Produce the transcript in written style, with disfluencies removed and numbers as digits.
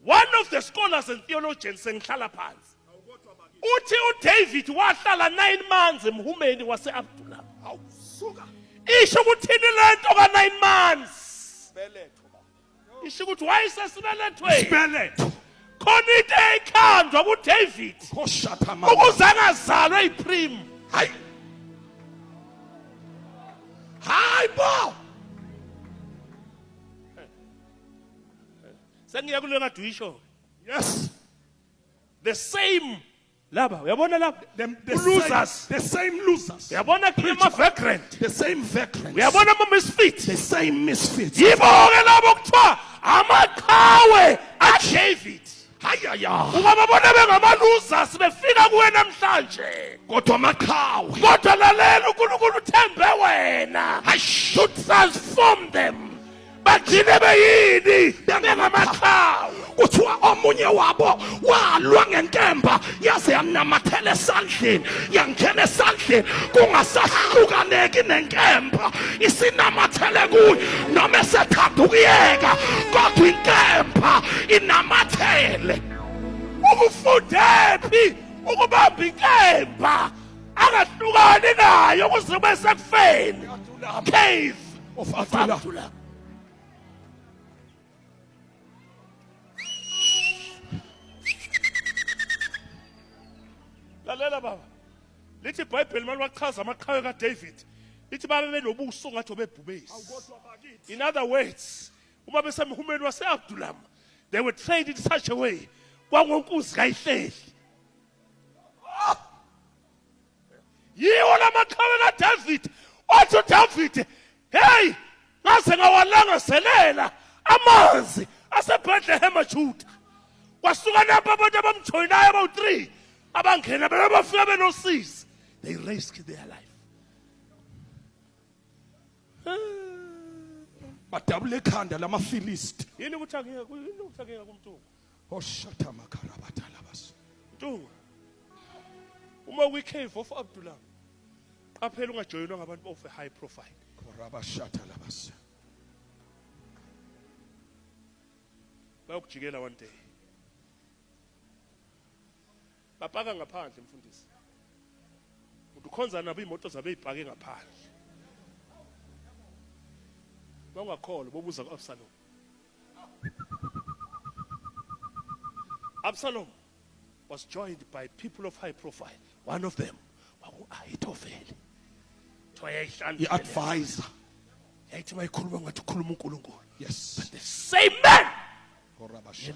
One of the scholars and theologians, sengihlala phansi, uthi uDavid wahlala 9 months emhumeni waseAbdullah. Awusuka. Isho ukuthini lento ka 9 months? Beletho ba. Isho ukuthi wayesesibelethweni. Sibeletho. Khona into eyikhandwa kuDavid Koshatha ukuze angazalwe iPrim. Hayi. Hayi bo. Sengiya kule ngade uyisho. Yes. The same laba uyabona laba The losers. Same, the same losers. Uyabona ama vagrant. The same vagrants. Uyabona ama misfit. The same misfits. Yibo ke labo kuthiwa amaqhawe aDavid. Hayaya. Ungababona bengama losers befika kuwe namhlanje. Kodwa amaqhawe. Kodwa lalela, uNkulunkulu uthembe wena to transform them. Bagcine beyini? Bengamaqhawe. Kuthiwa omunye wabo walwa ngenkemba yaze yanamathela esandleni, yangena esandleni kungasahlukaneki nenkemba, isinamathele kuyo noma esethanda ukuyeka, kodwa inkemba inamathele. Ukufunde phi ukubamba inkemba angahlukani nayo kuze kube sekufeni? Cave of Adullam. Abdullah. Lalela baba, lithi iBhayibheli maliwachaza amaqhawe kaDavid, lithi babe benobuso ngathi obebhubesi. In other words, uma besemhumeni wase-Abdullam, they were trained in such a way kwangonkuzi kayihleli. Yiwo lamaqhawe kaDavid. Wathi uDavid, hey, ngaze ngawalangazelela amanzi aseBethlehem Juda. Kwasuka lapho abantu abamjoyinayo abawu-3 abangena bebe bafika benosizi. They risked their life. Badabula ekhanda lamaFilisti. Yini ukuthi angeke, yini ukuthi angeke kumntungu? Oshatha makarabatalabas. Mntungu, uma kwi-cave of Abdullah, qaphela ungajoyinwa ngabantu of a high profile. Korabashatha labas. Bayokujikela one day. Bapaka ngaphandle, mfundisi. Uthi ukhonza nabo, iy'moto zabe ey'pake ngaphandle. Bawungakholwa, bobuza ku-Absalom. Absalom was joined by people of high profile. One of them kwaku-Ahithofeli. Kuthiwa yayihlanu. I-advisor. Yayithi mayikhuluma ngathi ukhuluma uNkulunkulu. Yes. The same man Korabashatha.